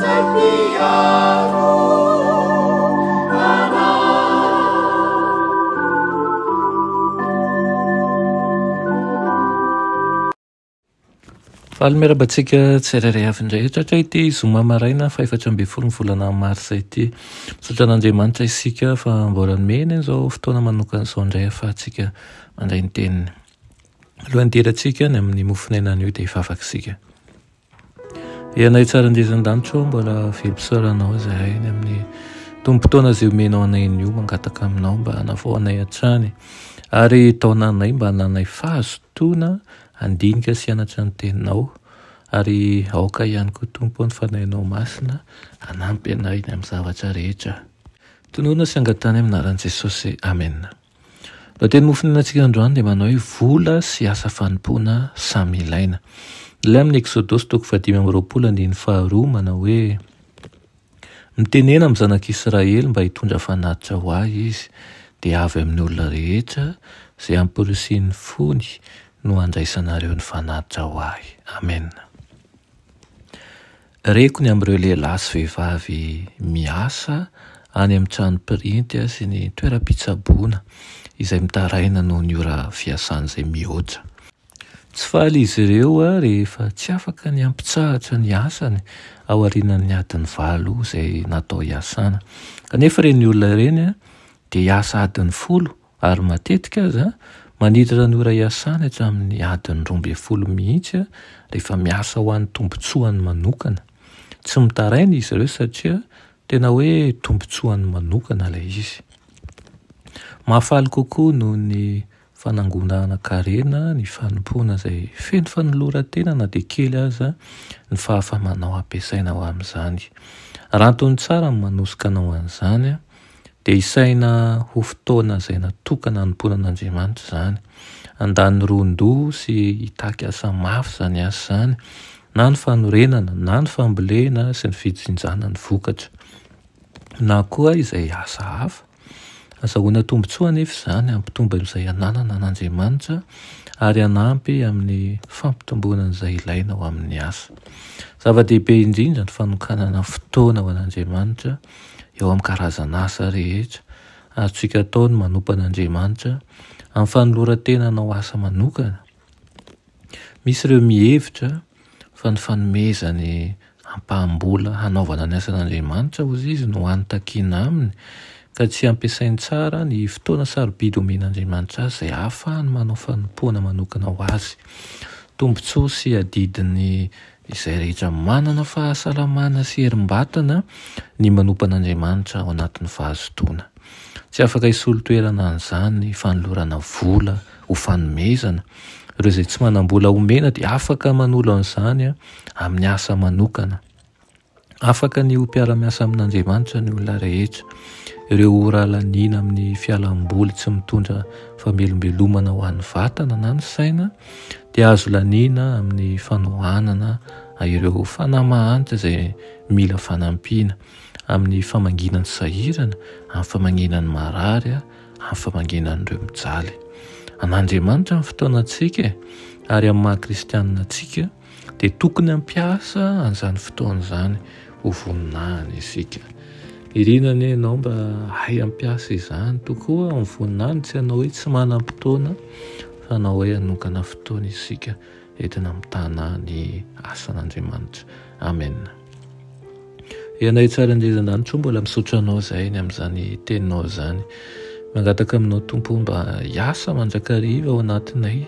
izay mpiaro anay. Faly miarahaba antsika tsirairay avy indray hatratra ity zoma maraina fahefatra ambin'ny folo ny volana marsa ity. Misaotra an'Andriamanitra isika fa mbola nomeny an'izao fotoana manokana izao indray ahafahantsika mandray ny teniny. Alohan'ny hidirantsika ny amin'ny mofon'aina anio dia hivavaka isika. Ianay tsara indrindra an-danitra ô, mbola velom-pisaorana anao izahay ny amin'ny tombom-potoana izay omenao anay anio, mangataka aminao mba hanavao anay hatrany ary hitaona anay mba hananay fahazotoana Handinika sy hianatra ny Teninao, ary aoka ihany koa Tompo o ny Fanahinao Masina hanampy anay ny amin'ny zavatra rehetra. Tononina sy angatahana amin'ny anaran'i Jesosy. Amena. Lohateny mofonenantsika androany dia manao hoe vola sy asa fanompoana samy ilaina. Ilay amin'ny Eksodosy toko fahadimy amby 20 andininy faharoa manao hoe Mitenena amin'ny zanak'Israely mba hitondra fanatitra ho ahy izy, dia avy amin'ny olona rehetra izay amporisihin'ny fony no handraisanareo ny fanatitra ho ahy. Amena. Reko ny amin'ireo lehilahy sy vehivavy miasa any amin'ny trano pirinty sy ny toeram-pitsaboana izay mitaraina noho ny ora fiasana izay mihoatra. Tsy faly izy ireo rehefa tsy afaka ny hampitsahatra ny asany aorianan'ny adiny valo izay natao hiasana. Kanefa ireny olona ireny dia hiasa adiny folo ary matetika aza manidina ny ora hiasany hatramin'ny adiny 12 mihitsy rehefa miasa ho an'ny tombontsoany manokana. Tsy mitaraina izy ireo satria tena hoe tombontsoany manokana ilay izy. Mahafaly kokoa noho ny fanangonana karena, ny fanompoana izay feno fanoloran-tena na dia kely aza ny fahafamanao ampiasaina ho amin'izany. Raha antony tsara ny manosika anao an'izany, dia isaina ho fotoana izay natokana hanompoana an'Andriamanitra izany. Handany ron-doha sy hitaky asa mafy izany asa izany, na ny fanorenana, na ny fambolena sy ny fijinjana ny vokatra, na koa izay asa hafa. Azahoana tombontsoa anefa izany hampitombo an'izay ananana an'Andriamanitra ary hanampy amin'ny fampitomboana an'izay ilaina ho amin'ny asa. Zava-dehibe indrindra ny fanokanana fotoana ho an'Andriamanitra eo amin'ny karazan'asa rehetra. Azontsika atao ny manompo an'Andriamanitra amin'ny fanoloran-tena hanao asa manokana. Misy ireo mihevitra fa ny fanomezany ampaham-bola hanaovana ny asan'Andriamanitra, hozy izy, no hany takiana aminy, ka tsy ampiasainy tsara ny fotoana sarobidy omen'Andriamanitra azy izay ahafahany manao fanompoana manokana ho azy. Tombontsoa sy adidin'ny izay rehetra manana fahasalamana sy herim-batana ny manompo an'Andriamanitra ao anatin'ny fahazotoana. Tsy afaka hisolo toerana an'izany ny fanolorana vola ho fanomezana. Ireo izay tsy manam-bola homena dia afaka manolo an'izany amin'ny asa manokana. Afaka ny ho mpiara-miasa amin'Andriamanitra ny olona rehetra. Ireo ora laniana amin'ny fialam-boly tsy mitondra famelombelomana ho an'ny vatana na ny saina dia azo laniana amin'ny fanohanana ireo fanahy mahantra izay mila fanampiana, amin'ny famangiana ny sahirana, amin'ny famangiana ny marary, amin'ny famangiana an'ireo mijaly. An'Andriamanitra ny fotoanantsika e! Ary amin'ny maha kristianina antsika dia tokony hampiasa an'izany fotoana izany ho voninahiny isika. Irina anie ianao mba hahay hampiasa izany tokoa amin'ny voninahiny, tsy hanao hoe tsy manam-potoana fa hanao hoe hanokana fotoana isika entina mitana ny asan'Andriamanitra. Amen. Ianay tsara indrindra an-danitra o, mbola misaotra anao izahay ny amin'izany teninao izany. Mangataka aminao Tompo mba hiasa mandrakariva ao anatinay,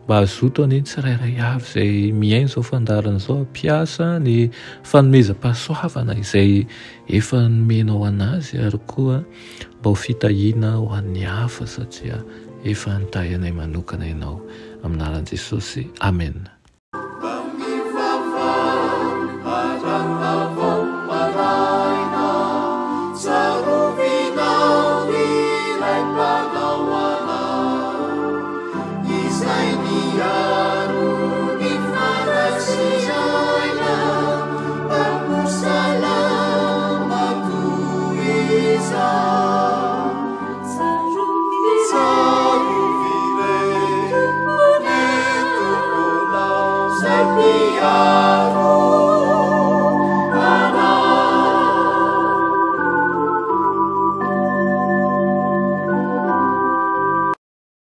mba hazoto anie ny tsirairay avy izay mihaino izao fandaharana izao hampiasa ny fanomezam-pahasoavana izay efa nomenao anazy ary koa mba ho fitahiana ho an'ny hafa satria efa nitahy anay manokana ianao. Amin'ny anaran'i Jesosy. Amen.